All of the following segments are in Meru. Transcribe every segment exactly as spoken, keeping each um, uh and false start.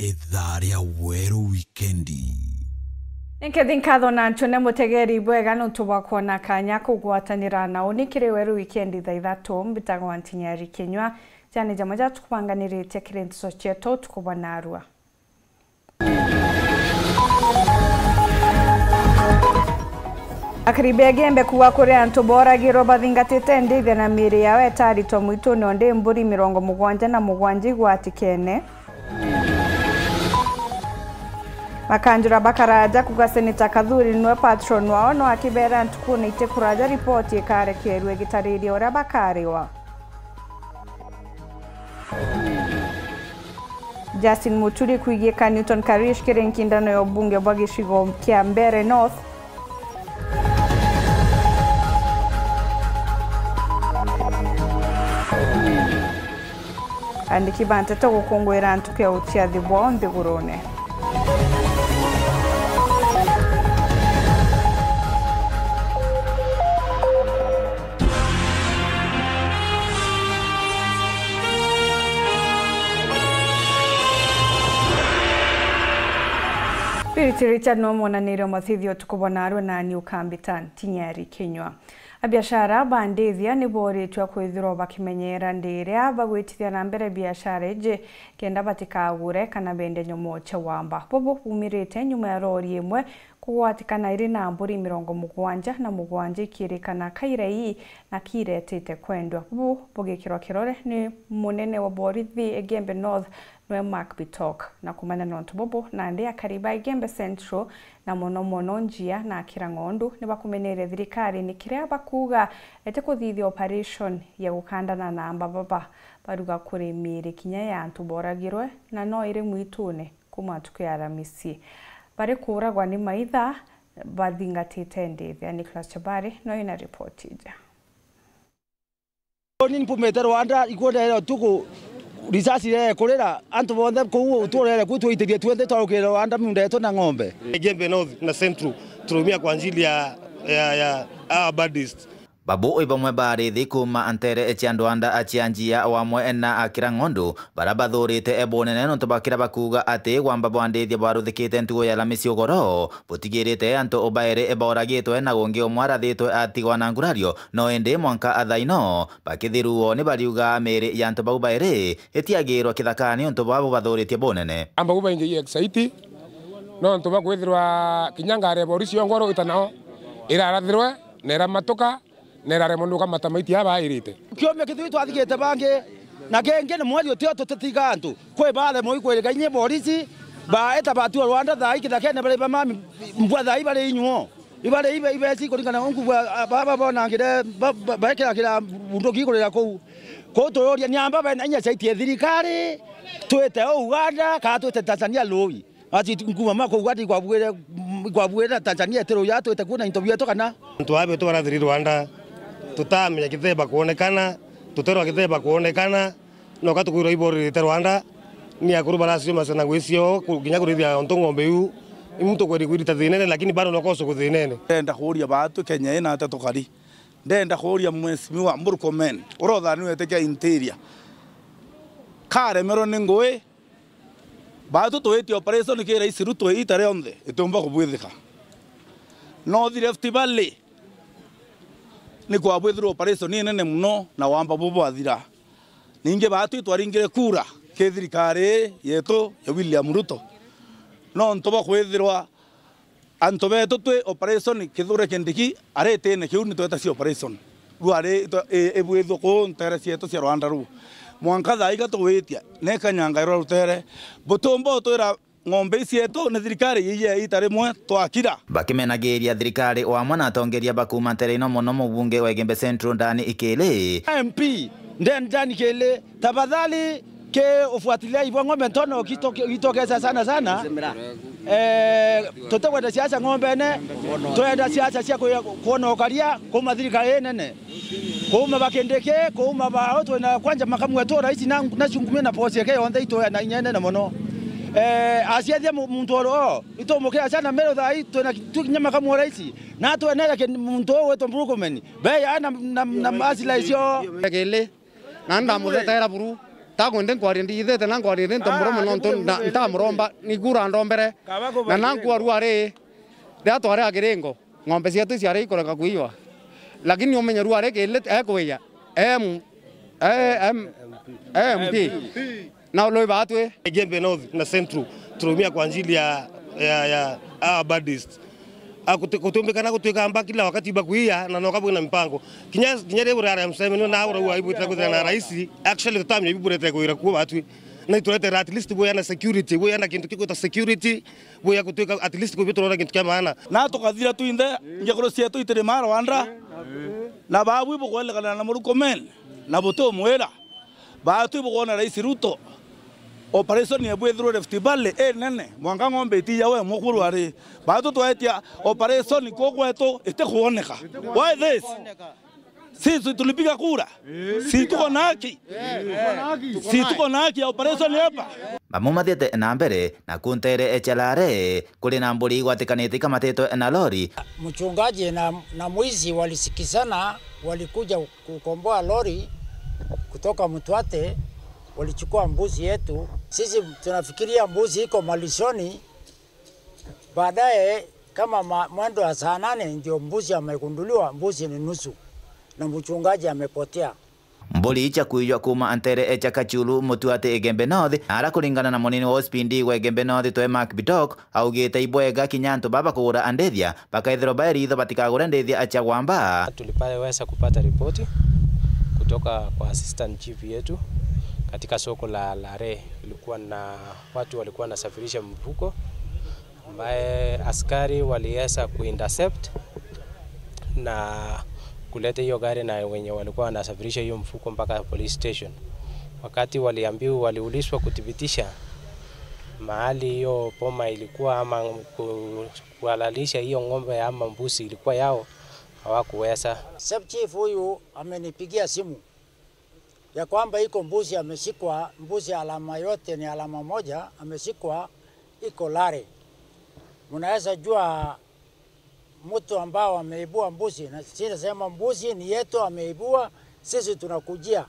Ithaa ria Weru Wikendi. Ni nkethi nkatho na ntune mutegeri bwega nontu bwa kwona kanya kugwatanira na uni kiri Weru Wikendi thaa ithatu. Mbitagwa Ntinyari Kinyua. Jani jamwe ja tukubanganiritie kiri nteto cietu utuku bwa narua. Akari ba Igembe kuuga kuri antu booragirwe bathingatite ndithia na miiri yao itaritwa mwitune, o ndi mburi mirongo mugwanja na mugwanja igwatikene. Makanjura ba Karaja kuuga Seneta Kathuri niwe patron wao, no akibeera ntukune iti kuraja ripoti ikarekerua igitariria uria bakariwa. Justin Muturi kwigiika Newton Kariuki kiri nkindano ya ubunge bwa gicigo kia Mbeere North. Andiki ba nteto gukunguira ntuku ya utiathi bwao nthigurune. Spirit Richard no mwonanirie mathithio tuku bwa narua nani ukambita Ntinyeri Kinyua. Abiashara ba ndithia ni booritue kwithirwa bakimenyera ndi iria bagwitithia na mbere biashara iji, kenda batikagure kana bende nyomo cia wamba. Bubu bumirite nyuma ya rori imwe kugwatikana iri na mburi mirongo mugwanja na mugwanja ikirikana kaira ii na kiretite kwendwa. Bubu bugikirwa kirore ni munene wa borithi Igembe North, nwe Mark Bitok. Na kumanya nontu bubu, nandi akari ba Igembe Central, na mono mono Njia na Kirang'ondu, ni bakumeneire thirikari ni kiria bakuuga eti kuthithia operation ya gukandana na amba baba. Baruga kuri miiri kinya ya antu booragirwe na no iri mwitune kuma ntuku ya Aramisi. Bari kuuragwa ni maitha bathingatite ndithia. Nicholas Chabari no ina ripoti ija. Ni mpumite Rwanda, ikuonderera utuku, risasi irekurira, antu bonthe kuu uturere kuu twaitithie tuonthe twarukire Rwanda, miunda yetu na ng'ombe. Igembe North na Central, turaumia kwa ajili ya, ya, ya, hawa bandits. Babu i bamwe bari thi kuuma ntere cia Ndwanda cia Njia wamwe na Kirang'ondu, baria bathurite bunene nontu bwa kiria bakuuga ati wamba bwa ndithia bwaruthikite ntugo ya Aramisi ugoro, butigirite antu bairi booragitwe na gungi umwe arathitwe atigwa na ngurario, no indi mwanka thaa ino bakithiruo ni bariuga miiri ya antu bau bairi itiagirwa kithakani untu bwa bubathuritie bunene. Amba bubaingi excite, nontu bwa kwithirwa kinya ngari ya borisi yongwa rugita nao irarathirwe na iramatuka, na iraremwa ni gukamata maiti aa bairite. Kiumia kithui twathikite bangi, na kingi ni mweri utio tutitiga antu. Kwi baremwe ikwirika inye borisi, baeta batua Rwanda thaa ii kithakene bari ba mami, mbua thaa ii bari inyuo. Ibari ibe, ibeci kuringana na unku bwa, a, baba bonangire, ba, ba, baekiragira bunduki kurira kuu. Kuu tururia ni amba bena inya caitie thirikari, twite o Uganda, kana twite Tanzania rui. Ati nkuma ma kuuga ati kwabuire, kwabuire na Tanzania itiru ya twite kuona into bietu kana? Antu aa betu barathiri Rwanda, tutamenya kitheba kuonekana, tuterwa kitheba kuonekana, noka tukwirwa iboririte Rwanda, ni akuru baraciuma ciana ngui ciao, ku-, kinya kurithia ontu ng'ombe iu, i muntu kweri kwirita thinene, lakini bado nokoso kuthinene. Ndenda kuuria baatu Kenya ina ata tukari? Ndenda kuuria Mheshimiwa Murkomen, uria uthaniwete kia interior, karemerwe ni ngui, baatu twitie operation kira isi Ruto ita rionthe itiumba kubwithika. North Rift Valley ni kwabwithirwe operation inene mono na wamba bubu bwathira. Ningi baatu itwaringire kura ki thirikari yetu ya William Ruto. Nontu bwa kwithirwa antu betu twi operation, Kithure Kindiki ari itine kiu ni tweta cia operation. Riu ari itwe-, i-, ibwithwe kuu ntere cietu cia Rwanda ruu. Mwanka thaa iga tugwitia, ni kanyanga irwa rutere. Butiumba utwira ng'ombe icietu ni thirikari yiiye ita rimwe twakira. Bakimenagiria thirikari wamwe na atongeria ba kuuma ntere ino mono mubunge wa Igembe Central Ndani Ikili. M P, Nde-, Ndani Ikili, tafadhali, ki ufuatilia ibo ng'ombe ntono gitoke-, gitokeza sana sana. Eh, tutikwenda siasa ng'ombene, twenda siasa cia kuya-, kuona ukaria kuuma thirikari inene. Kuuma ba Kindiki, kuuma bao twina kwanja makamu wetu wa rais na, na cungumia na bosi yake yonthe itu na inya inene mono. Eh, asiathia mu-, muntu oro, itumukira sana Meru thaa ii twina ki-, tu kinya makamu wa rais. Na twenera ki-, muntu uu witwa Murkomen. Beya na, na, na masila icio. Kili. Na ndamuthetaira buru. Takwende nkwaria ndithite na nkwaria nte murume nontu nta-, ntamuromba, niku urandombere. Na nanku arua ri, riria twari a kiringo, ng'ombe cietu ciari ikureka kuiywa. Lakini umenye rua ri kili ekwiya, M, eh, M, M P. Na uloi batwi. Igembe North na Central, turaumia kwa ajili ya, ya, ya, our buddies. A, kuti-, kutumbikana gutwika amba kila wakati bakuia na noka bwina mipango. Kinya, kinya riu urara mseme ni na urau ibwite kuthira na rais, actually tutamya ibwirete kwira kuo batwi. Na ituretera at least bwina security, bwina kintu kigwita security, bwina gutwika at least kubi turona kintu kia maana. Na tukathira twinthe, ngekuru cietu itiri marwanda, na babu ibukwendekana na muruko men, na buti umwira. Baatwi bukwona Rais Ruto, operation ebwithirwe Rift Valley inene, mwanka ng'ombe itiiyawe mukuru ari. Baatwi twetia operation kuu gwetu itikwoneka. Why this? Sisi tulipiga kura. Si tuko na haki? Si tuko na haki ya operation hapa? Bamwe mathiite na mbere na kuntere echalare kuri na mburi igwatikanite ikamatitwe na lori. Mchungaji na, na mwizi walisikizana, walikuja kukomboa lori kutoka Mtwate, walichukua mbuzi yetu. Sisi tunafikiria mbuzi iko malishoni. Baadaye kama ma-, mwendo wa saa nane ndio mbuzi amegunduliwa, mbuzi ni nusu, na mchungaji amepotea. Mburi icha kuiywa kuuma ntere echa Kachulu, Mtwate, Igembe North, ara kuringana na munini wa O C P D wa Igembe North, Twe Mark Bitok, augite ibwega kinya antu baba kugura ndithia, bakaithirwa bae ritho batikagure ndithia acha gwamba. Tuliweza kupata ripoti kutoka kwa assistant chief yetu katika soko la Lare. Ilikuwa na watu walikuwa wanasafirisha mfuko ambaye askari waliweza kuintercept na kuleta hiyo gari na wenye walikuwa wanasafirisha hiyo mfuko mpaka police station. Wakati waliambiwa, waliulizwa kuthibitisha mahali hiyo boma ilikuwa ama ku-, kuhalalisha hiyo ng'ombe ama mbuzi ilikuwa yao, hawakuweza. Sub chief huyu amenipigia simu ya kwamba iko mbuzi ameshikwa, mbuzi alama yote ni alama moja, ameshikwa, iko Lare. Mnaweza jua mtu ambao ameibua mbuzi, na sisi nasema mbuzi ni yetu, ameibua, sisi tunakujia.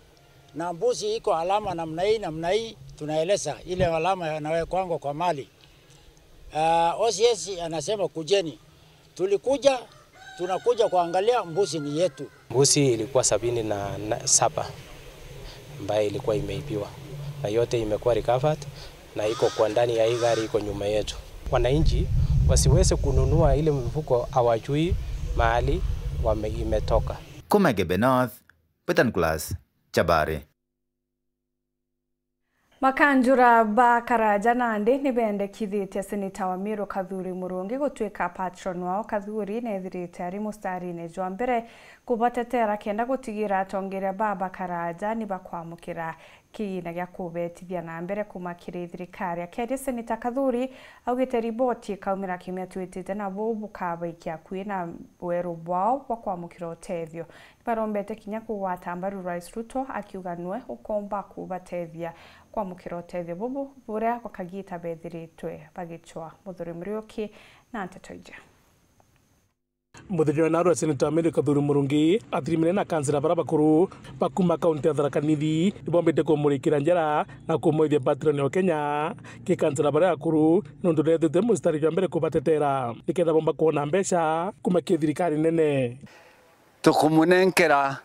Na mbuzi iko alama namna hii, namna hii, tunaeleza ile alama yanawekwangwa kwa mali. Ah, O C S anasema kujeni. Tulikuja, tunakuja kuangalia mbuzi ni yetu. Mbuzi ilikuwa sabini na saba ambaye ilikuwa imeibiwa, na yote imekuwa recovered na iko kwa ndani ya hii gari iko nyuma yetu. Wananchi wasiweze kununua ile mfuko, hawajui mahali wame-, imetoka. Kuma Igembe North, Peter Nicholas Chabari. Makanjura ba Karaja nandi nibendekithitie seneta wa Meru Kathuri Murungi gutuika patron wao. Kathuri nethirite ari mustarine jwa mbere kubatetera kenda gutigira atongeria baba Karaja nibakwamukira kiina gia kubetithia na mbere kuma kiri thirikari. Akiaria, seneta Kathuri augite riboti ikaumira kiumia twitite nabo bukabaikia akui na weru bwao bwa kwamukira utethio. Barombete kinya kugwata mbaru Rais Ruto, akiuga nwe ukomba kubatethia kwamukira utethio bubu buria bwa kagiita bethiritwe bagicwa. Muthuri Muriuki na nteto iji. Muthenya wa narua, Seneta Mary Kathuri Murungi athirimene na kansela bara bakuru ba kuma kaunti ya Tharaka Nithi, nibombite kumurikira njara na kumwithia patron o Kenya ki kansela bara akuru, nontu nethite mustari jwa mbere kubatetera nikenda bomba kwona mbeca kuma ki thirikari nene. Tukumunenkera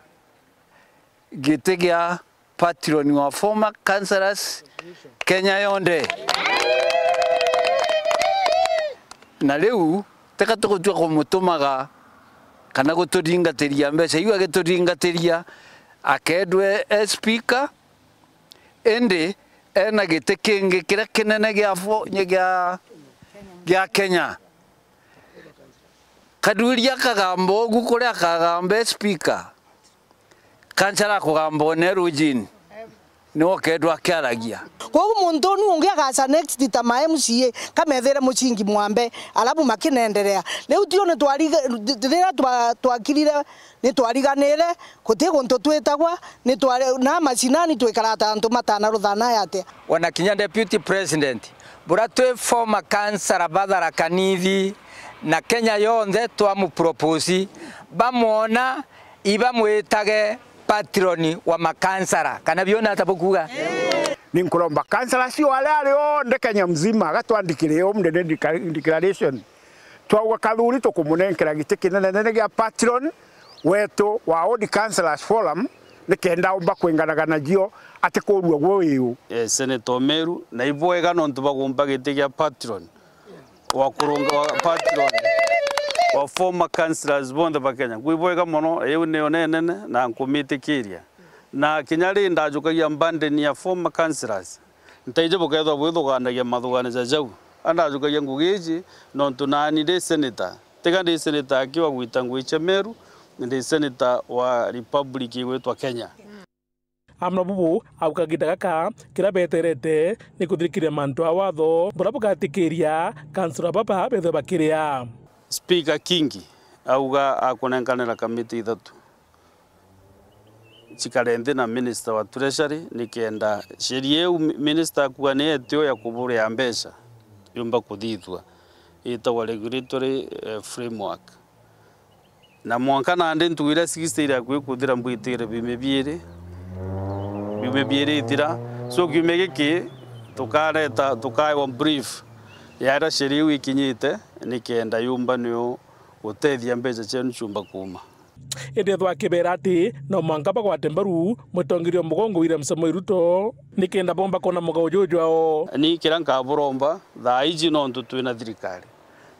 giti gia patron wa former councillors Kenya yonthe. Na riu, teka tugutua kumutumaga kana gututhingatiria mbeca iu agituthingatiria, akendwe e speaker, indi ena giti kingi kiria kinene gia fo-, gia, gia Kenya. Kathuri akagamba ugu kuria akagamba e speaker, kansela akugamba one rujini, niwe ukethwa akiaragia. Kwou muntu unu ungi agaca next ta ma M C A, kamethere mucingi mwambe, alafu makinenderea. Riu tio ni twariga-, riria twa-, twakirire, ni twariganire, guti guntu twitagwa, ni twari-, na macinani twikara ta antu matana ruthana ya atia. Ona kinya deputy president, bura twi former councillor ba Tharaka Nithi na Kenya yonthe twamupropose, bamwona ibamwitage patron wa makansara. Kana biona ata bukuga? Ni nkuromba councillors cio aria ari onthe Kenya mzima, agatwandikire home declaration. Twauga Kathuri tukumunenkera giti kinenenene gia patron wetu wa Ward Councillors Forum, nikenda umba kwinganaga nacio ati kurua gwo wiu. Eh, Senator Meru, na ibwega nontu bagumba giti gia patron wa kurunga, wa patron wa former councillors bonthe ba Kenya. Ngwibwega mono, iu niyo nenene na nkumitikiria. Na kinya ri ndajukagia burden ya former councillors, ntaiji bukethwa bwithuganagia mathugani ja jau. Andajukagia ngugi iji nontu nani ndi senator. Tiga ndi senator aki wa gwita ngui cia Meru, ndi senator wa Republic igwitwa Kenya. Amwe na bubu au kagita gaka kiria beterete ni kuthirikiria mantu a watho buria bugatikiria kansela baba bethwe bakiria. Speaker Kingi auga akunenkanira kamiti ithatu cikare nthi na minister wa treasury nikenda sheria iu mi-, minister akuga ni etio ya kuburia mbeca yumba kuthithua, itagwa regulatory, eh, framework. Na mwanka nandi ntugu iria sixty iria akui kuthira mbwitire biumia biiri, biumia biiri ithira. So kiumia giki tukareta, tukaewa brief ya iria sheria iu ikinyite nikenda yumba niyo gutethia mbeca cienu ciumba kuuma. Indi ethwa akibera ati no mwanka bagwate mbaru mutongeria o mugongo William Samoei Ruto nikenda bomba kwona mugao jujwao. Ni kiria nkaburomba thaa iji nontu twina thirikari.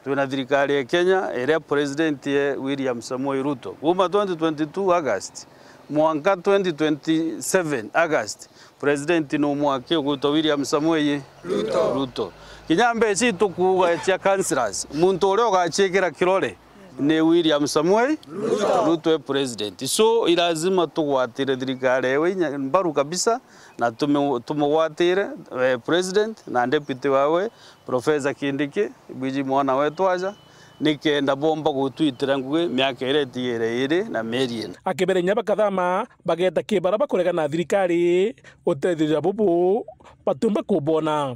Twina thirikari ya Kenya iria president ye William Samoei Ruto. Kuuma twenty twenty-two August, mwanka twenty twenty-seven August, president ni umwe aki ugwitwa William Samoei Ruto. Ruto. Kinya mbeca itukuuga cia councillors, muntu uria ugaciikira kirore ni William Samoei Ruto. Ruto e president. So, i lazima tugwatire thirikari ewe inya mbaru kabisa, na tumu-, tumugwatire, eh, president na deputy wawe, Professor Kindiki, bwiji mwana wetu aja, nikenda bomba gutwitira ngugi miaka iria itigire iri na mieri ina. Akibera inya bakathama, bageta kibara bakuregana na thirikari, utetheria bubu batumba kubona.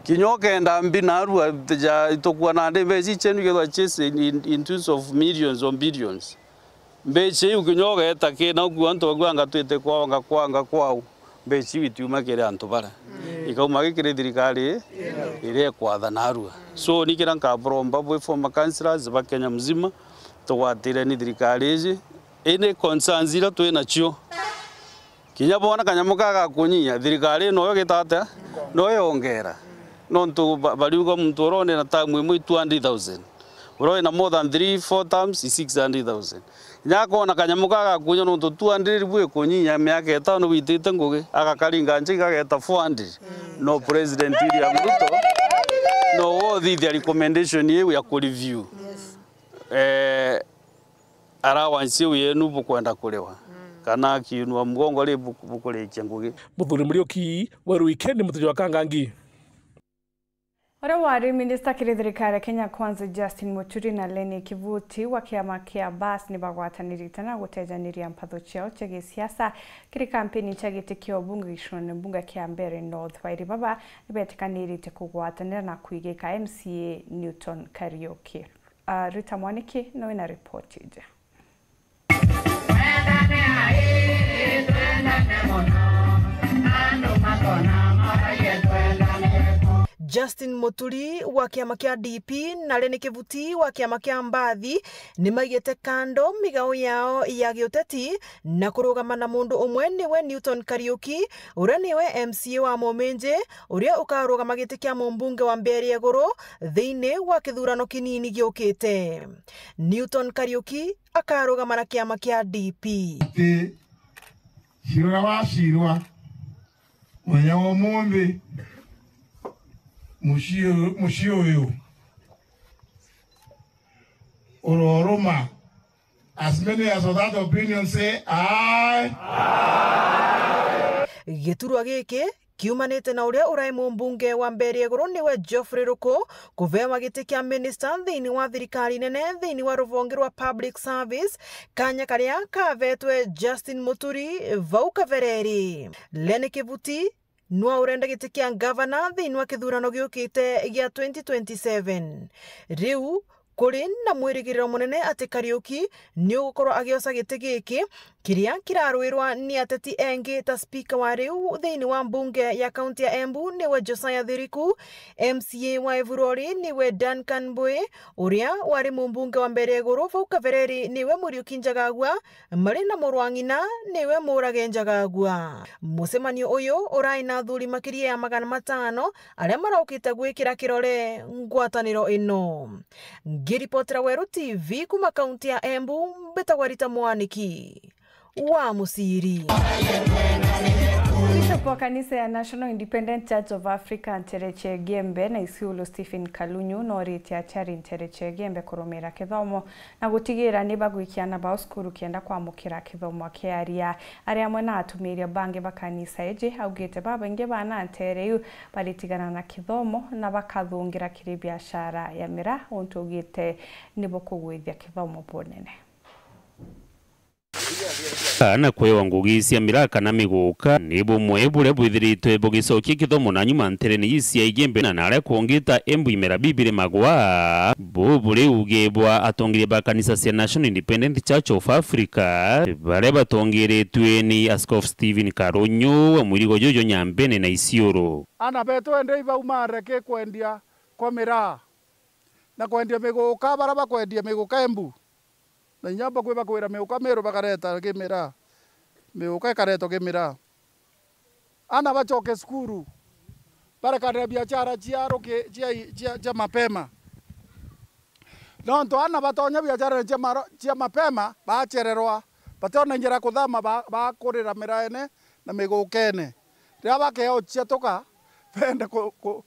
Kinya ukenda mbi narua ja itukua nandi mbeca cienu ikethwa chase in, in, in terms of millions or billions. Mbeca iu kinya ugeeta ki, na ukua antu bakuanga twite kwao, nga kwao, nga kwao. Mbeca iu itiuma kiri antu baria. Mm. Ikauma ki kiri thirikari iria ikwatha narua. So, ni kiria nkaburomba bwi former councillors ba Kenya mzima, tugwatire ni thirikari iji. Indi concerns iria twi nacio, kinya boona kanyamu ka gakunyinya, thirikari ino yo gita atia? No yongera. Nontu ba-, bariuga muntu urone na term imwe i two hundred thousand. Uria wina more than three, four terms i six hundred thousand. Kinya akoona kanyamu ka gakunyinya nontu two hundred bu ikunyinya miaka itano bitite ngugi, agakaringa nja igageta four hundred. No President William Ruto, no wothithia recommendation iu ya kureview. Eh, allowance iu yenu bukwenda kuriwa, kana kiinua mugongo ri bu-, bukurikia ngugi. Muthuri Muriuki, Weru Wikendi, Mutuji wa Kangangi. Uria wari minista kiri thirikari ya Kenya Kwanza, Justin Muturi, na Lenny Kivuti wa kiama kia Bas ni bagwatanirite na gutejaniria mpatho ciao cia gisiasa kiri kampeni cia giti kia ubunge gicigone bunge kia Mbeere North. Bairi baba ni betikanirite kugwatanira na kwigika M C A Newton Kariuki. Ah, Rita Mwaniki nowe na ripoti iji. Justin Muturi wa kiama kia D P na Lenny Kivuti wa kiama kia Mbathi ni maigite kando migao yao ya giuteti na kurugama na mundu umwe, niwe Newton Kariuki, uria niwe M C A wa Muminji, uria ukarugama giti kia mumbunge wa Mbeere ya Iguru thiini wa kithurano kinini giukite. Newton Kariuki akarugama na kiama kia D P. Ati, cirwa wacirwa, muthenya wa umunthi, mucii uyu, mucii uyu uroruma. As many as of that opinion say aye. Giturwa giki kiumanite na uria urai mumbunge wa Mbeere ya Iguru niwe Geoffrey Ruku kuvewa giti kia minista thiini wa thirikari nene thiini wa ruvonge rwa public service, kanya karia kavetwe Justin Muturi vau kavereri. Lenny Kivuti nwa urenda giti kia ngavana thiini wa kithurano giukite gia twenty twenty-seven. Riu kuri na mwirigiriro munene ati Kariuki ni ugukorwo agiosa giti giki Kiria kirarwirwa ni ateti engi ta spika wa riu thiini wa mbunge ya kaunti ya Embu niwe Josiah Thiriku, M C A wa Evurori niwe Duncan Mbui, uria wari mumbunge wa mbere iguru vau kavereri niwe Muriuki Njagagua, mari na murwang'ina niwe Murage Njagagua. Mucemanio uyu urai na athuri makiria ya magana matano aria maraukite gwikira kirore ngwataniro ino. Ngiripotera Weru T V kuma kaunti ya Embu, mbitagwa Rita Mwaniki wa Muciri. Bishop wa kanisa ya National Independent Church of Africa Ntereche Gembe na Isiolo Stephen Kalunyu noritie aciari Ntereche Gembe kurumira kithomo na gutigira ni bagwikia ana bao cukuru kenda kwamukira kithomo kia aria. Ari amwe na atumiria bangi ba kanisa iji, augite babaingi bana ntere iu baritigana na kithomo na bakathungira kiri biashara ya miraa, untu augite ni bukugwithia kithomo bunene. Kana kwewa ngugi cia miraa kana miguka ni bumwe buria bwithiritwe bugicokia kithomo na nyuma nterene ii cia Igembe na naria kungi ta Embu, Imera, Bibiri, Magwa. Buu buri uge bwa atongeria ba kanisa cia National Independent Church of Africa, baria batongeretue ni Askofu Stephen Karunyu wa Mwirigo juju Nyambene na Isiolo. Ana betu endei bau mareke kwendia kwa miraa na kwendia miguka, baria bakwendia miguka Embu. Na inya bakwi bakwira miuka Meru bakareta kimira. Miuka ikaretwa kimira. Ana bacoke cukuru. Barekanire biashara cia ruki-, cia, cia, cia mapema. Nontu ana batonya biashara cia maro-, cia mapema, bacererwa. Bationa njira kuthama ba-, bakurira miraene na migukene. Riria bakeo ciatuka, bende ku-, ku-,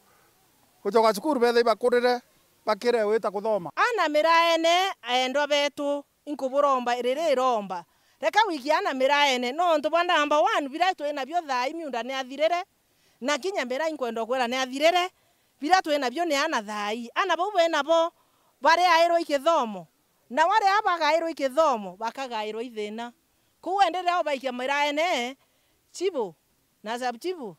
gucoka cukuru bethe ibakurire. Bakire wita kuthoma. Ana miraene, aendwa betu, inkuburomba riri iromba. Reka gwikia ana miraene, nontu bwa number one, biria twi nabio thaa ii miunda ni athirire, na kinya miraa inkwenda ukwira ni athirire, biria twi nabio ni ana thaa ii. Ana bau be nabo bariairwa i kithomo, na waria bagairwa i kithomo, bakagairwa i thina. Kwou enderea ubaikia miraene, chibu, na sub chibu,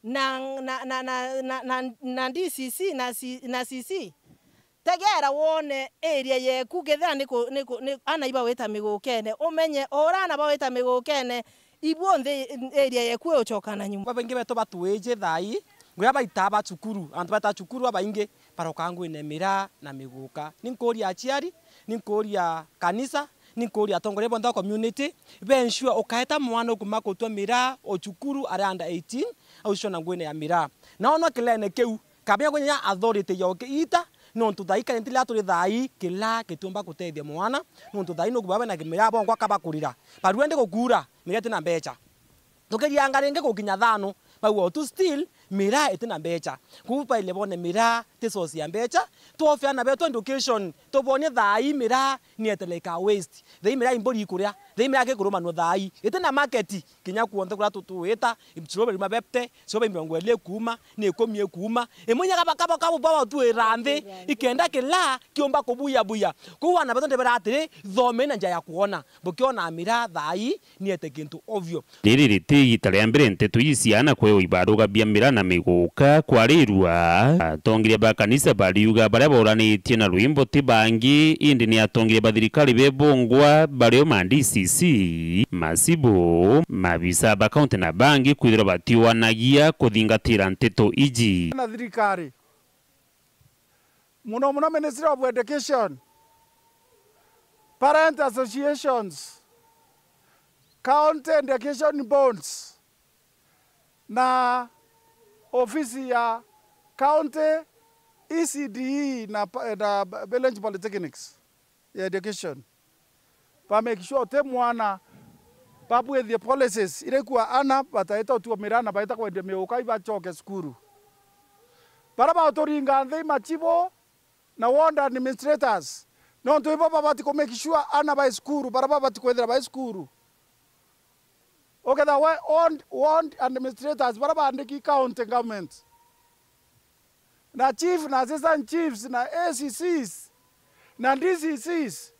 na, na, na D C C na C-, na C C. Tegera wone area yeku, kethira ni ku-, ni ku-, ni ana iba wita migukene, umenye o uria ana ba wita migukene, ibu nthi area yeku iucoka na nyuma. Babaingi betu batwiji thaa ii, nguria baitaa ba cukuru, antu baita cukuru babaingi baroka nguine miraa na miguka. Ni nkuria aciari, ni nkuria kanisa, ni nkuria atongoria bonthe ba community, be ensure ukaeta mwana ukuma gutwa miraa o cukuru ari under eighteen, au cona nguine ya miraa. Na onwa kilene kiu, kabia kunya authority ya ukiita, nontu thaa ii kari ntiria turi thaa ii, kiraa gitiumba gutethia mwana, nontu thaa ii nuku babe na kimiraa bongwa kabakurira. Barua ndi gukura, miraa iti na mbecha. Tukirianga ringi gukinya thano, bauga tu still, miraa iti na mbecha. Kwou baile bone miraa ti source ya mbecha, twofea na betu education, tubonie thaa ii miraa ni eteleka waste. Thaa ii miraa imburi ikuria, thaa ii miraa gikurumanua thaa ii. Iti na market, kinya kuonthe kuria tu-, tuwita, strawberry mabepte, strawberry mirongo iri ikuuma, ni ikumi ikuuma. Imwe inya kaba, kaba, kaba, baba twira nthi, ikenda kiraa kiumba kubuya buya. Kwou ana betu ndibera atiri, thomei na njira ya kuona. Bukiona miraa thaa ii, ni ete kintu ovyo. Riri riti igita ria mbere nteto ii cia ana kwewa ibaruga bia miraa na miguka kwarirua. Atongeria ba kanisa bariuga baria bauranitie na rwimbo ti bangi, indi ni atongeria ba thirikari be bongwa, bario ma D C C, macibu, mabisa ba kaunti na bangi kwithirwa batiuanagia kuthingatira nteto iji. Na thirikari, muno muno Ministry of Education, parent associations, county education boards, na ofisi ya county, E C D E na pa-, na village polytechnics ya education. Ba make sure uti mwana, babwithie policies iria ikua ana bataita utua miraa na baita kwendia miuka ibacoke cukuru. Baria baturinga nthi i machibu na ward administrators, nontu ibo babati ku make sure ana bai cukuru, baria babati kwithira bai cukuru. Ukethira we ward, ward administrators baria baandiki county government, na chief na assistant chiefs na A C Cs na D C Cs,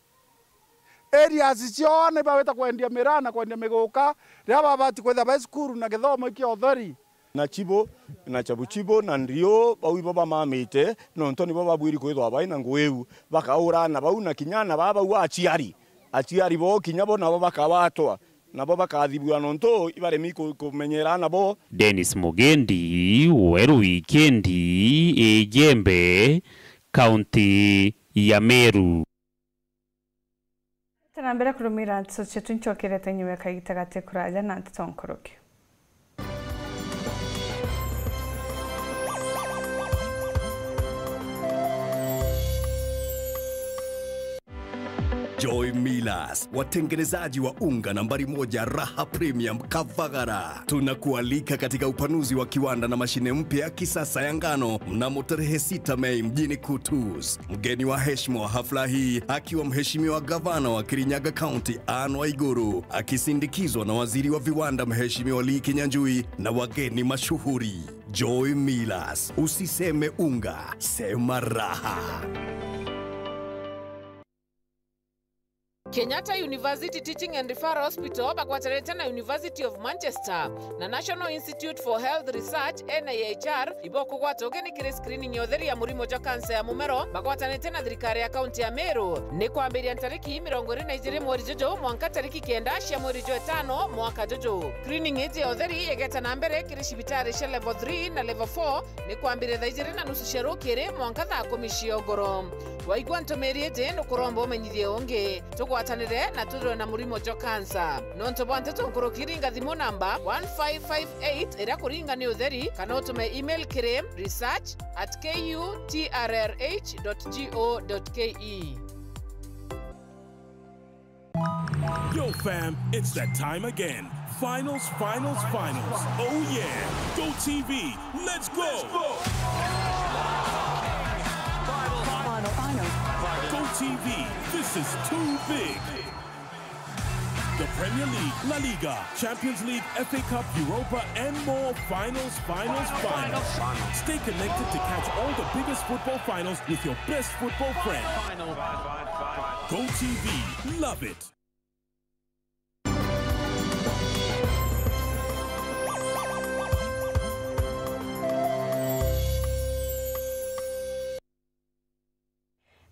areas ciao ni bawita kwendia miraa na kwendia miguka, riria babati kwithira bai cukuru na githomo kia utheri. Na chibo, na chabu chibo, na ndio, bau ibo bamamite, nontu nibo babwiri kwithwa bai na ngugi iu, bakaura ana bau, na kinya ana baa bau aciari, Aciari boo kinya bo nabo bakawatwa, nabo bakathibua nontu ibaremi ku-, kumenyera nabo. Dennis Mugendi, Weru Wikendi, Ijembe, kaunti ya Meru. Tena mbere kurumira nteto cietu, ncokerete nyuma ya kagita gati kuraja na nteto nkuruki. Joy Millers, watengenezaji wa unga nambari moja, Raha Premium Kavagara. Tunakualika katika upanuzi wa kiwanda na mashine mpya ya kisasa ya ngano mnamo tarehe sita Mei mjini Kutus. Mgeni wa heshima wa hafla hii akiwa Mheshimiwa Gavana wa Kirinyaga County, Anne Waiguru, akisindikizwa na Waziri wa Viwanda, Mheshimiwa Lee Kinyanjui, na wageni mashuhuri. Joy Millers, usiseme unga, sema raha. Kenyatta University Teaching and Referral Hospital bagwatanite na University of Manchester na National Institute for Health Research, N I H R, ibokugwata ugeni kiri screening ya utheri ya murimo jwa kansa ya mumero, bagwatanite na thirikari ya kaunti ya Meru. Ni kwambiria ntariki mirongo iri na ijiri mweri juju mwanka tariki kenda cia mweri jwa itano mwaka juju. Screening iji ya utheri igeta na mbere kiri cibitari cia level three na level four, ni kwambiria thaa ijiri na nusu cia rukiri mwanka thaa kumi cia ugoro. Waigua ntumiri iji, nukuromba umenyithie ungi. Tugwatanire na twithirwe na murimo jwa kansa. Nontu bwa nteto nkuruki, ringa thimu namba one five five eight iria kuringa ni utheri, kana utume email kiri research at K U T R R H dot G O dot K E. Yo, fam, it's that time again. Finals, finals, finals. Oh, yeah. Go T V, let's go. Go T V, this is too big. The Premier League, La Liga, Champions League, F A Cup, Europa, and more. Finals, finals, finals. Stay connected to catch all the biggest football finals with your best football friend. Go T V, love it.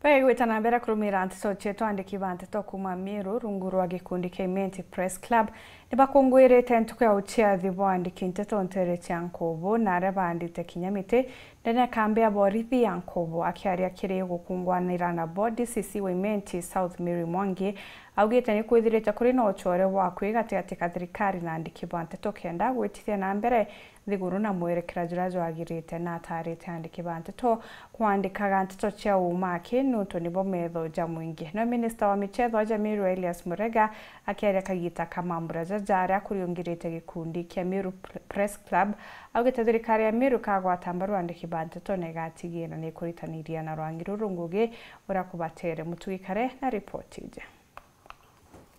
Bagigwita na mbere kurumira nteto cietu, andiki ba nteto kuuma Meru rungu rwa gikundi kia Imenti Press Club nibakungwirite ntuku ya uciathi bwa andiki nteto nteere cia Nkubu na aria baandite kinya miti ndene ya kambi ya borithi ya Nkubu. Akiaria kiri gukungwanira na bo, D C C wa Imenti South Mary Mwangi augite ni kwithirite kuri na ucore bwa kwi gatigati ka thirikari na andiki ba nteto kenda gwitithia na mbere nthiguru na mwerekera juria jwagirite, na atarite andiki ba nteto kwandikaga nteto cia uuma aki niuntu nibo metho ja mwingi. No minista wa michetho aja Meru Elias Murega akiaria kagita ka mambura jaja aria akuriungirite gikundi kia Meru Pr-, Press Club, augite thirikari ya Meru ikagwata mbaru andiki ba nteto na igatigiira ni ikuritaniria na rwangi ruru ngugi uria kubatere. Mutugi Kare na ripoti iji.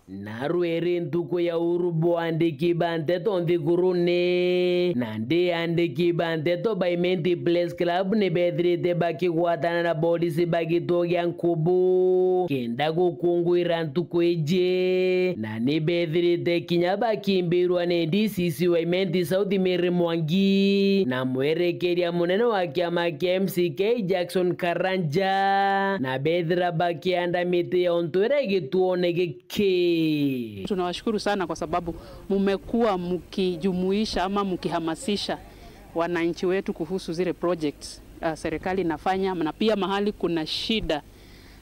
Narua iri ntuku ya uhuru bwa andiki ba nteto nthigurune. Nandi andiki ba nteto ba Imenti Press Club ni bethirite bakigwatana na borisi ba gituo gia Nkubu kenda gukunguira ntuku iji, na ni bethirite kinya bakimbirwa ni D C C wa Imenti South Mary Mwangi na mwerekeria munene wa kiama kia M C K Jackson Karanja, na bethira bakianda miti ya untu iria igituone giki. Tunawashukuru sana kwa sababu mumekuwa mkijumuisha ama mkihamasisha wananchi wetu kuhusu zile projects, uh, serikali inafanya, na pia mahali kuna shida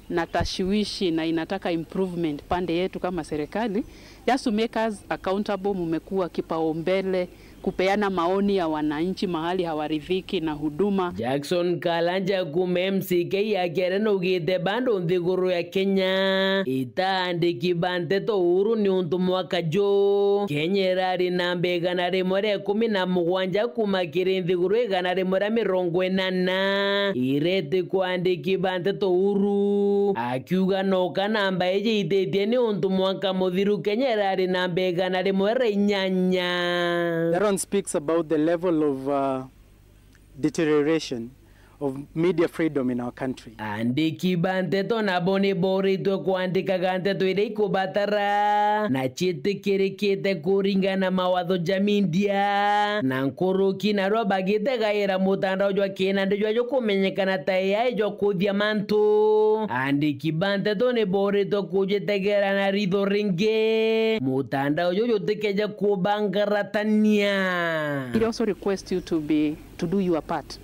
na tashwishi na inataka improvement pande yetu kama serikali, just to make us accountable, mumekuwa kipaumbele kupeana maoni ya wananchi mahali hawaridhiki na huduma. Jackson Karanja kuuma M C K akiaria naugite bado nthiguru ya Kenya itaandiki ba nteto uhuru niuntu mwaka ju Kenya irari namba igana rimwe ria ikumi na mugwanja kuuma kiri nthiguru igana rimwe ria mirongo inana ireti kwandiki ba nteto uhuru, akiuga noka namba iji ititie niuntu mwaka muthiru Kenya irari namba igana rimwe ria inyanya. That one speaks about the level of, uh, deterioration of media freedom in our country. Andiki ba nteto nabo ni boritwe kwandikaga nteto iria ikubatara na ciitikirikite kuringana na mawatho ja media, na nkuruki narua bagitegaira mutandao jwa kinandi jwa jukumenyekana ta A I jwa kuthia mantu. Andiki ba nteto ni boritwe kujitegera na ritho ringi mutandao juju jutikeje kubangaratania. We also request you to be, to do your part.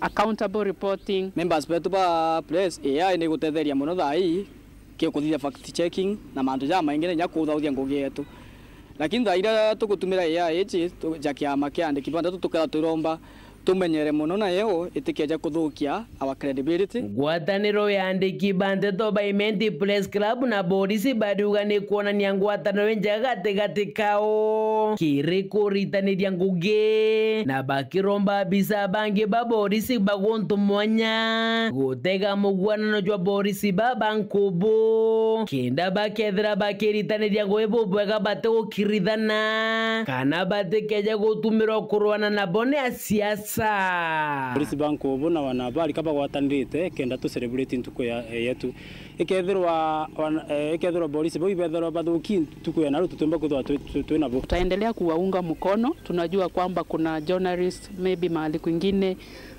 Accountable reporting. Members betu ba press, A I ni igutetheria mono thaa ii ki kuthithia fact checking na mantu jamaingi na inya kuthauthia ngugi yetu. Lakini thaa iria tugutumira A I iji tu-, ja kiama kia andiki ba nteto, tukethirwa turomba tumenyere mono nayo itikeje kuthukia our credibility. Ngwataniro ya andiki ba nteto ba Imenti Press Club na borisi bariuga ni kwonania ngwataniro injega gatigati kao kiri kuritaniria ngugi, na bakiromba abisa bangi ba borisi ba guntu mwanya gutega mugwanano jwa borisi ba ba nkubu, kenda bakethira bakiritaniria ngugi bubwega batigukirithana, kana batikeje gutumirwa kurwana nabo ni asiasa. Borisi ba nkubu na wanahabari ka bagwatanirite kenda tu celebrate ntuku ya, yetu. Ikethirwa wan-, eh, ikethirwa borisi bau ibethirwa bathuki ntuku ya naru, tutiumba kwithirwa twi, twi, twi nabo. Tutaendelea kuwaunga mkono. Tunajua kwamba kuna journalists maybe mahali kwingine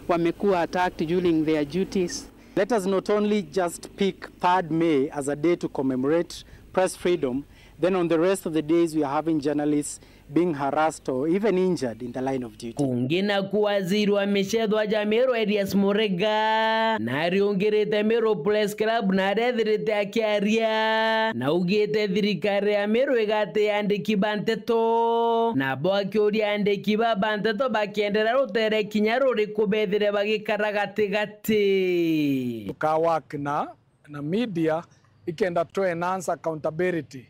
wamekuwa attacked during their duties. Let us not only just pick third May as a day to commemorate press freedom, then on the rest of the days we are having journalists being harassed or even injured in the line of duty. Kungi naku waziri wa michetho aja Meru Elias Murega nariungirite Meru Press Club na arethirite akiaria, na augite thirikari ya Meru igati andiki ba nteto, nabo akiuria andiki ba ba nteto bakiendera rutere kinya ruriku bethire bagikara gatigati. Tuka work na na media ikenda to enhance accountability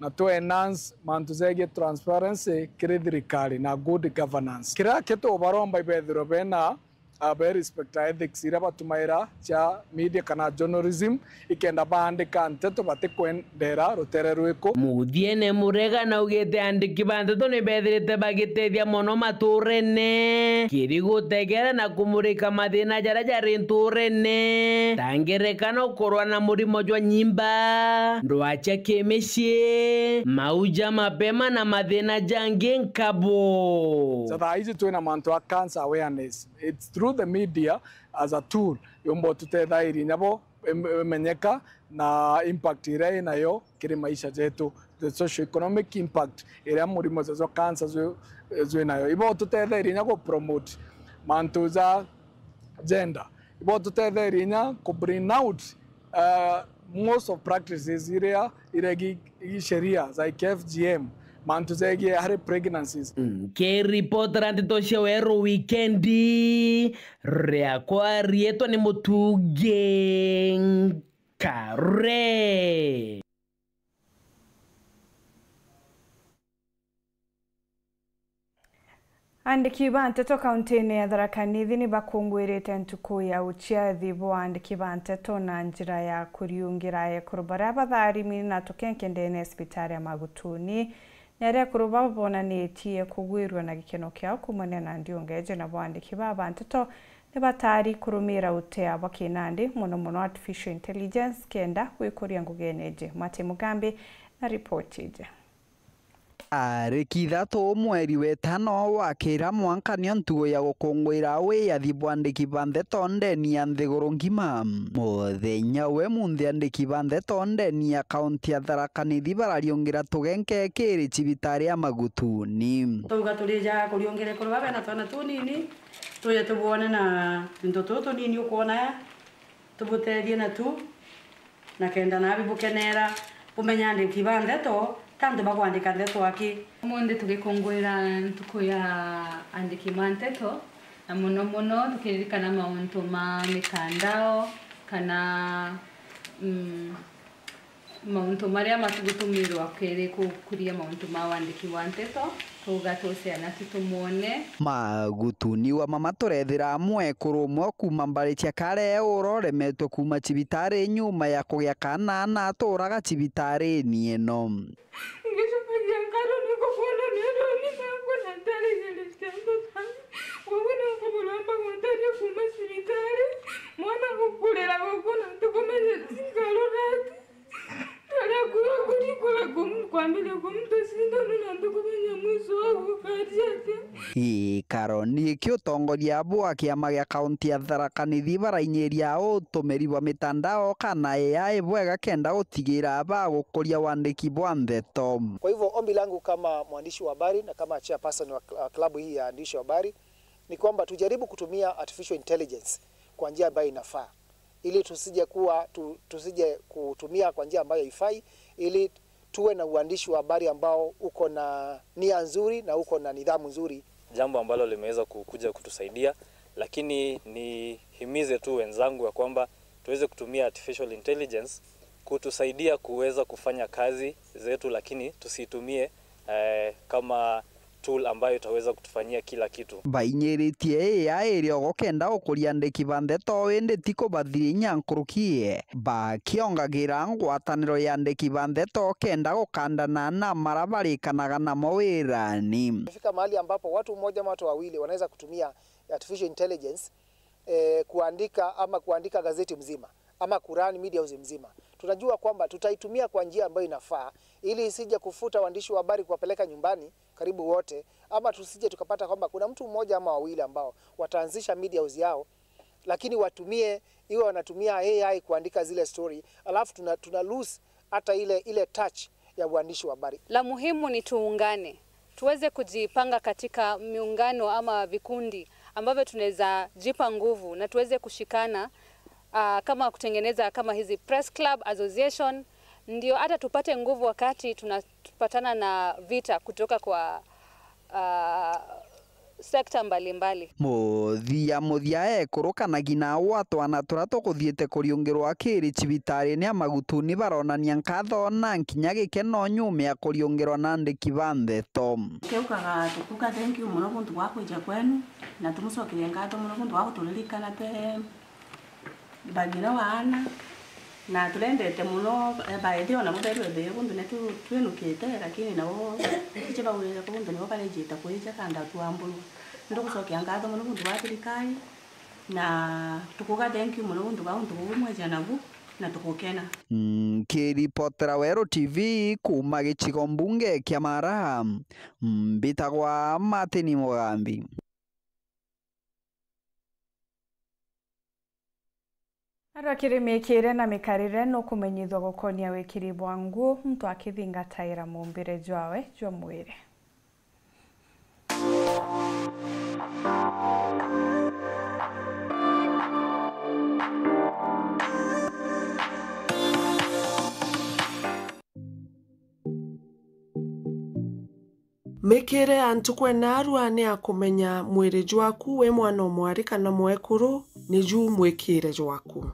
na to enhance mantu jegie transparency kiri thirikari na good governance. Kiria kitubaromba ibethirwe bena, uh, be respect ethics iria batumaira cia media kana journalism, ikenda baandika nteto batikwendera rutere rwiku. Muthiene Murega naugite andiki ba nteto ni bethirite bagitethia mono maturene kiri gutegera na kumurika mathina jaria jari nturene, ta ngerekano kurwa na murimo jwa nyimba, ndwaa cia kimicii, mau ja mapema na mathina jangi nkabo. Ja thaa iji twina mantu a cancer awareness. It's through the media as a tool yumba tutethairie nyabo im-, imenyeka na impact iria inayo kiri maisha jetu, the socio-economic impact iria murimo jwa cancer jwi, jwi nayo. Ibo tutetherie inya gu promote mantu ja gender. Ibo tutetherie inya ku bring out, uh, most of practices iria iregi sheria like F G M, mantu jegie early pregnancies. Nkiripotera nteto cia Weru Wikendi, riakwa riitwa ni Mutungi Nkare. Andiki ba nteto kauntiine ya Tharaka Nithi ni bakungwirite ntuku ya uciathi bwa andiki ba nteto na njira ya kuriungira ekuru baria batharimi na tukenke ndene ya cibitari ya Magutuni. Ni aria ekuru baba bonanitie kugwirua na gikeno kiao kuumania na ndiungeje, nabo andiki baba nteto ni batari kurumira utea bwa kinandi, mono mono artificial intelligence, kenda gwikuria ngugene iji. Mati Mugambi na ripoti iji. Tariki ithatu mweri wa itano wa kira mwanka nio ntugo ya gukungwira wiyathi bwa andiki ba nteto ndeni ya nthiguru ngima. Muthenya we munthi andiki ba nteto ndeni ya kaunti ya Tharaka Nithi barariungira tugenke kiri cibitari ya Magutuni. Twauga turija kuriungira ekuru baba bena twana tunini, tuje tubwone na tuntu tutu tunini ukwona, tubutethie natu, na kenda nabi bukenera bumenya andiki ba nteto, ta antu ba kwandika nteto aki. Umunthi tugikungwira ntuku ya andiki ma nteto, na mono mono tukiririkana mauntu ma mitandao, kana, mm, mauntu maria matigutumirwa kiri gukuria mauntu ma wandiki wa nteto, tuga tuceana tu tumwone. Magutuni wa mama turethira mwekuru umwe kuuma mbari cia Kare uria uremetwe kuuma cibitari nyuma ya kugia kaana na aturaga cibitarini ino. Ngicokagia nkaro ni kukwona ni ndoni makwa na ntari nyende cia nduta. Koguo ni nkumuromba gutethia kuuma cibitari. Gikaro ni giki utongoria bwa kiama gia kaunti ya Tharaka Nithi barainyiria utumiri bwa mitandao kana A I bwega kenda gutigira bagukuria wandiki bwa ndeto. Kwa hivyo, ombi langu kama mwandishi wa habari na kama chairperson wa cl-, wa klabu hii ya waandishi wa habari ni kwamba tujaribu kutumia artificial intelligence kwa njia ambayo inafaa, ili tusije kuwa, tu-, tusije kutumia kwa njia ambayo haifai, ili tuwe na uandishi wa habari ambao uko na nia nzuri na uko na nidhamu nzuri. Jambo ambalo limeweza kukuja kutusaidia, lakini nihimize tu wenzangu ya kwamba tuweze kutumia artificial intelligence kutusaidia kuweza kufanya kazi zetu, lakini tusitumie, eh, kama tool ambayo itaweza kutufanyia kila kitu. Bainyiritie A I iriogo kenda gukuria andiki ba ndeto, indi ti kubathiria inya nkuruki, bakiongagira ngwataniro ya andiki ba ndeto kenda gukandana na mara barikanaga namo wirani. Imefika mahali ambapo watu mmoja ama watu wawili wanaweza kutumia artificial intelligence, eh, kuandika ama kuandika gazeti mzima ama kurun media house mzima. Tunajua kwamba tutaitumia kwa njia ambayo inafaa ili isije kufuta waandishi wa habari kuwapeleka nyumbani karibu wote, ama tusije tukapata kwamba kuna mtu mmoja ama wawili ambao wataanzisha media house yao, lakini watumie, iwe wanatumia A I kuandika zile story, alafu tuna, tuna lose hata ile, ile touch ya uandishi wa habari. La muhimu ni tuungane, tuweze kujipanga katika miungano ama vikundi ambavyo tunaweza jipa nguvu na tuweze kushikana, ah, kama kutengeneza kama hizi press club, association, ndio hata tupate nguvu wakati tunapatana na vita kutoka kwa, ah, sekta mbalimbali. Muthia muthia ekurukanagia na uu a twana turia tukuthiite kuriungirwa kiri cibitari-ini ya Magutuni baronania nkatho na nkinya gikeno nyuma ya kuriungirwa na andiki ba ndeto. Tukiugaga tukuga thank you mono guntu gwa kwija kwenu, na tumucokerie nkatho mono guntu gwa guturirikana twe Bagina wa ana, na turendete mono, eh, baethi ona butherwe bee buntu ne tu-, twinukite, lakini nabo butije baurire ku buntu nibo barejite kwija kanda twamburwa. Nitugucokia nkatho mono buntu bwa thirikari, na tukuga thank you mono buntu bwa untu buu mweja nabu, na tugukena. Nkiripotera Weru T V kuuma gicigo mbunge kia Mara, mbitagwa Martin Mugambi. Arwa kiri miikire na mikarire nukumenyithua gukonia wikiri bwa nguo muntu akithingataira muumbire jwawe jwa mwiri. Mikire ya ntuku enarua ni ya kumenya mwiri jwaku wi mwana o mwari kana mwekuru, niju mwikire jwaku.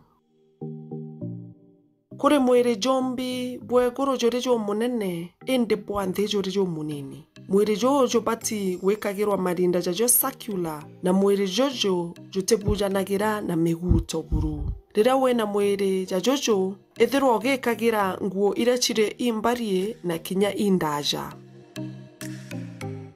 Kuri mwiri jombi bwa iguru juri jumunene, indi bwa nthi juri jumunini. Mwiri juu jubati gwikagirwa marinda jajo circular, na mwiri juju jutibujanagira na miguto buru. Riria wina mwiri ja juju, ithirwa ugikagira nguo iria ciri imbarie na kinya indaja.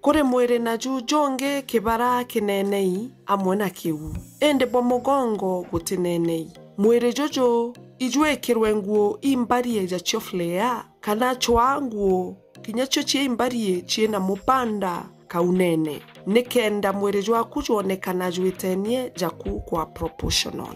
Kuri mwiri naju jungi kibara kinenei amwe na kiu, indi bwa mugongo gutinenei. Mwiri juju ijwikirwe nguo imbarie ja cio flare, kana cwaa nguo kinya cio cia imbarie ciina mupanda kaunene, nikenda mwiri jwaku jwonekana jwitenie jaku kwa proportional.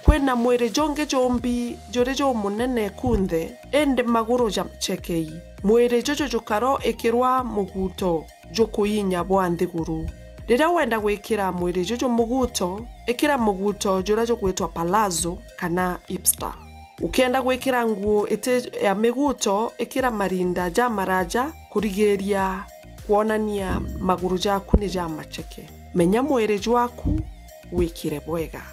Kwina mwiri jungi jumbi juri jumunene kunthe, indi maguru jacekei. Mwiri juju jukaro ikirwa muguto jukuinya bwa nthiguru. Riria wenda gwikira mwiri juju muguto, ikira muguto juria jugwitwa palazzo kana hipster. Ukienda gwikira nguo iti ya miguto, ikira marinda ja maraja kurigiria kwonania maguru jaku ni ja maceke. Menya mwiri jwaku wikire bwega.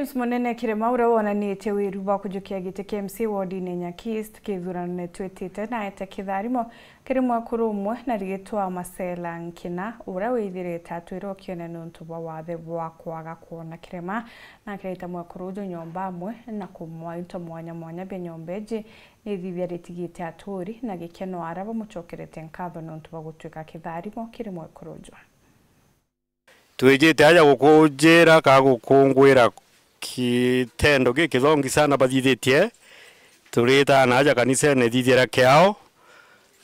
James Munene Kirima, uria wonanitie wiru bwa kujukia giti kia M C A wodine Nyaki East kithuranone twitite, naete kitharimo kiri mwekuru umwe na rigitwa Masela Nkina, uria withirite atwire ukione niuntu bwa wathe bwa kwaga kwona kirema, na akireta mwekuru uju nyomba amwe na kumwa into mwanya mwanya bia nyomba iji. Nithithia ritigite aturi na gikeno aria bamucokerete nkatho niuntu bwa gutwika kitharimo kiri mwekuru uju. Twijite aja gukunjira ka gukungwira kitendo gikithongi sana bathithitie. Turitaana aja kanisene thithira kiao,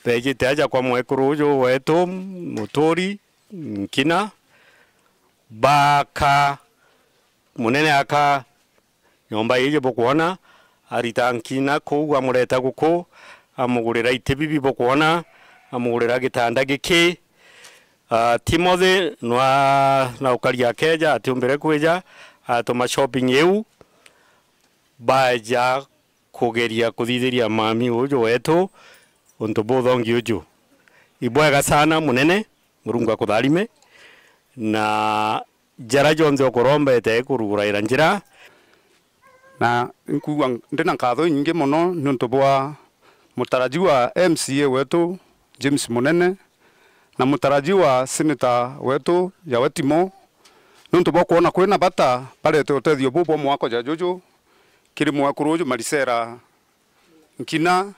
bejite aja kwa mwekuru uju wetu Muturi Nkina, baka munene aka nyomba iji bukwona, arita Nkina kuu, amureta guku, amugurira iti bibi bukwona, amugurira gitanda giki. Ah, Timothy nwa na ukari akeja, atiumbire kwija, atuma shopping iu, baja kugeria kuthithiria mami uju wetu untu buthongi uju. Ibwega sana munene, Murungu akutharime, na njara jonthe ukurombete ikuruguraira njira. Na nkwigua ndi na nkatho inyingi mono niuntu bwa mutarajiwa M C A wetu James Munene na mutarajiwa senator wetu Yawetimo, niuntu bwa kwona kwina bata barete utethio buu bwa mwako ja juju kiri mwekuru uju Marisera Nkina,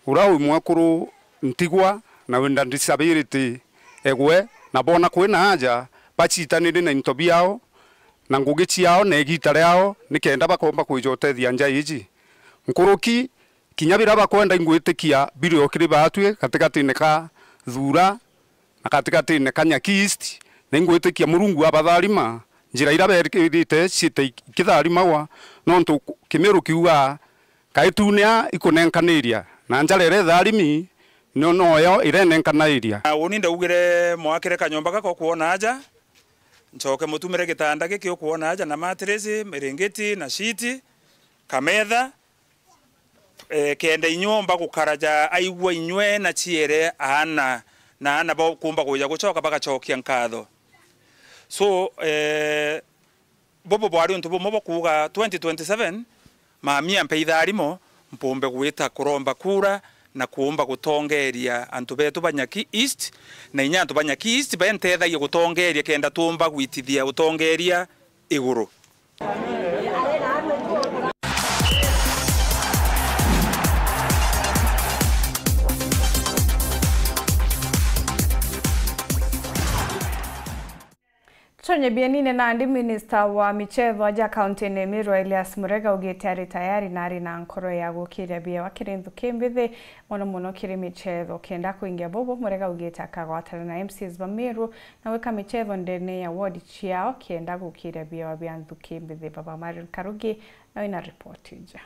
uria wi mwekuru ntigwa na wina disability egwe, na boona kwina aja bacitanire na into biao na ngugi ciao na igiita riao, nikenda bakomba kwija utethia nja iji. Nkuruki kinya biria bakwenda, ingwitikia biri o kiri baatwi gatigatine ka Thuura na gatigatine ka Nyaki East, na ingwitikia Murungu abatharima njira iria berikirite ciite ikitharimagwa, nontu Kimiru kiugaa, "Kaitunia ikunenkaniria, na njara iria itharimi nio noyo irenenkanairia." Na uni ndaugire, mwakire kanyomba gaka ukwona aja, ncoke mutumire gitanda giki ukwona aja, na mattress, miringiti, na sheet, kametha, eh, kenda inyuomba gukara ja aigua inywe na ciere aana, na aana bakumba kuja gucoka bagacokia nkatho. So, eh, bubu bwari untu bumwe bwa kuuga twenty twenty-seven, mami ampe itharimo, mpumbe gwita kuromba kura na kuumba gutongeria antu betu ba Nyaki East, na inya antu ba Nyaki East bentethagie gutongeria kenda tuumba gwitithia utongeria iguru. Tutonye bienine nandi, minista wa michetho aja kauntine Meru Elias Murega augite ari tayari na ari na nkoro ya gukiria biewa kiri nthuki mbithi, mono mono kiri michetho. Kenda kuingia bubu, Murega augite akagwatana na M C As ba Meru na gwika michetho ndene ya ward ciao kenda gukiria biewa bia nthuki mbithi. Baba Marion Karugi nawe na ripoti ija.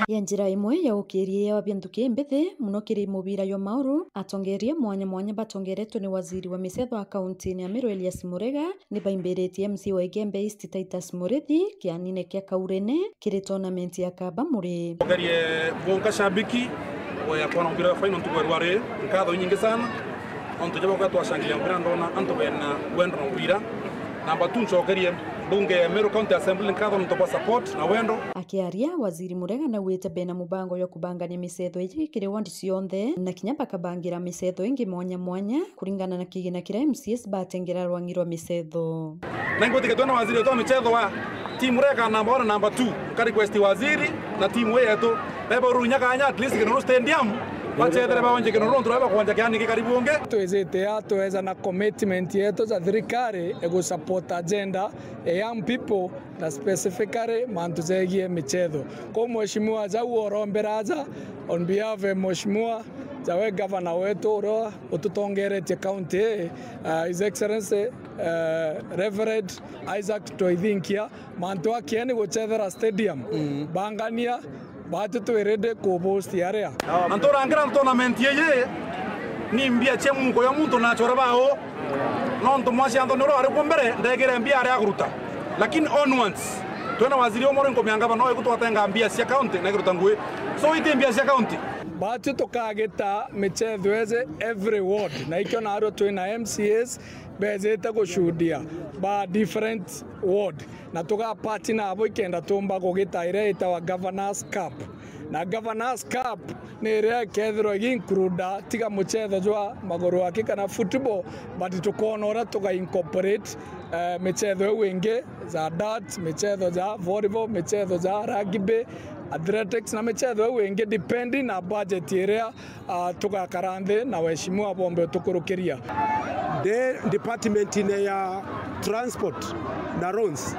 Ya njira imwe ya gukiria biewa bia nthuki mbithi, mono kiri mubira jwa Mauru, atongeria mwanya mwanya batongeretwe ni waziri wa michetho a kauntine ya Meru Elias Murega, ni baimbiritie M C A wa Igembe East Titus Murithi kianine kia Kaurene kiri tournament ya Kaba Muri. Ngerie bunka shabiki wa ya kwana mpira wa faino ntuku ya rwari, nkatho inyingi sana, ontu jaba kwa twashangilia mpira ndona antu bena wendo na mpira. Namba two, ncokerie mbunge ya Meru County Assembly nkatho nontu bwa support na wendo. Akiaria, Waziri Murega naugite bena mubango jwa kubangania michetho iji kiri ward cionthe, na kinya bakabangira michetho ingi mwanya mwanya kuringana na kigina kiria M C As batengera rwangi rwa michetho. Na ingwitikia twina waziri wetu wa michetho wa timu reka namba one na namba two, nka request waziri na timu ii yetu bebe urunya kanya at least Kinoru Stadium, bachethere baonje Kinoru nontu baria bakwanja kiani ki karibu ungi. Twijite aa tweza na commitment yetu ja thirikari igu support agenda ya young people na specifically mantu jegie michetho. Kou mheshimiwa jau orombera aja on behalf of mheshimiwa jawe governor wetu uria ututongeretie county ii, uh, His Excellency, uh, Reverend Isaac Twithinkia, mantu akieni guchethera stadium, mm, bangania, batu twi ready ku host aria. Antu rangira tournament iji, ni mbia cia muhuko jwa muntu na achore bao. Nontu mwaci Anthony uria wari kuo mbere, ndegire mbia aria akuruta. Lakini onwards, twina waziri umwe uri nkumia ngavana, no igutwatenga mbia cia county na ikuruta ngui. So, iti mbia cia county. Batwi tukagita michetho eje every ward, na ikio narua twina M C As bejite gucudia ba different ward, na tugapati nabo ikenda tumba kugita iria itawa Governors Cup. Na Governors Cup ni iria ikethirwa igiincluda tiga muchetho jwa maguru aki kana football, but tukoona uria tugaincorporate, eh, michetho iu ingi ja dart, michetho ja volleyball, michetho ja rugby, athletics na michetho iu ingi, depending na budget iria, ah, tugakara nthi na weshimiwa bombe utukurukiria. Ndi department-ine ya transport na roads,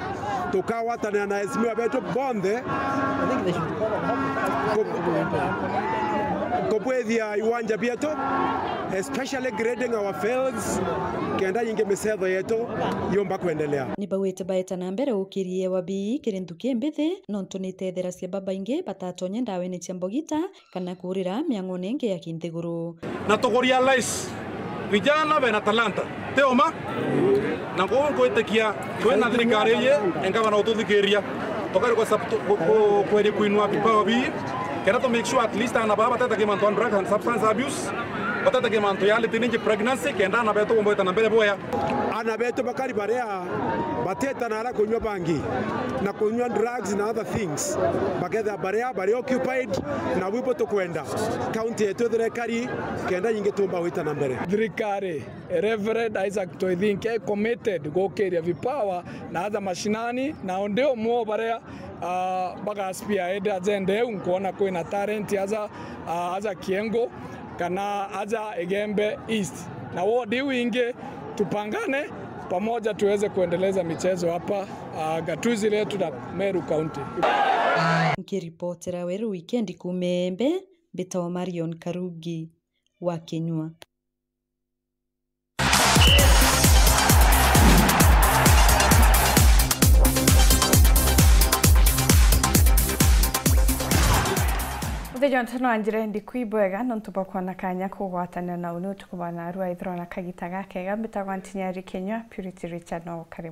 tukagwatanira na weshimiwa betu bonthe ku-, kubwithia iwanja bietu, especially grading our fields, kenda nyingi michetho yetu yumba kwendelea. Ni bauite baeta na mbere ukiria wa bii kiri nthuki mbithi, nontu ni itetheracia babaingi batatonya ndawene cia mbogita kana kuurira miang'one ingi ya kinthiguru. Na tukurealize vijana bena talanta, ti uma? Na kwou nkwitikia twina thirikari iji, engavana ututhikiria, tukarikwa sub-, ku-, ku-, kweria kuinua vipawa bii, kenda tu make sure at least ana baa batetagia mantu ya drug and substance abuse, batetagia mantu ya early teenage pregnancy, kenda ana betu bomba gwita na mbere bwea. Ana betu bakari baria bateta na ara kunywa bangi na kunywa drugs na other things, bakethira baria bari occupied, na bwibo tukwenda county yetu ithire ikari, kenda nyingi tumba gwita na mbere. Thirikari, Reverend Isaac Toithinkia, i committed gukiria vipawa na aja mashinani, na undi umwe o baria, ah, baga spearhead agenda iu, nkwona kwina talent aja, ah, aja Kiengo kana aja Igembe East. Na ward iu ingi, tupangane pamoja tuweze kuendeleza michezo hapa, ah, gatuzi letu la Meru County. Nkiripotera Weru Weekend kuuma Embe, mbitagwa Marion Karugi wa Kinyua. Muthenya wa ntano wa njira ndiku ibwega, nontu bwa kwona kanya kugwatanira na uni utuku bwa narua ithirwa na kagita gakega. Mbitagwa Ntinyari Kinyua, Purity Richard no ukari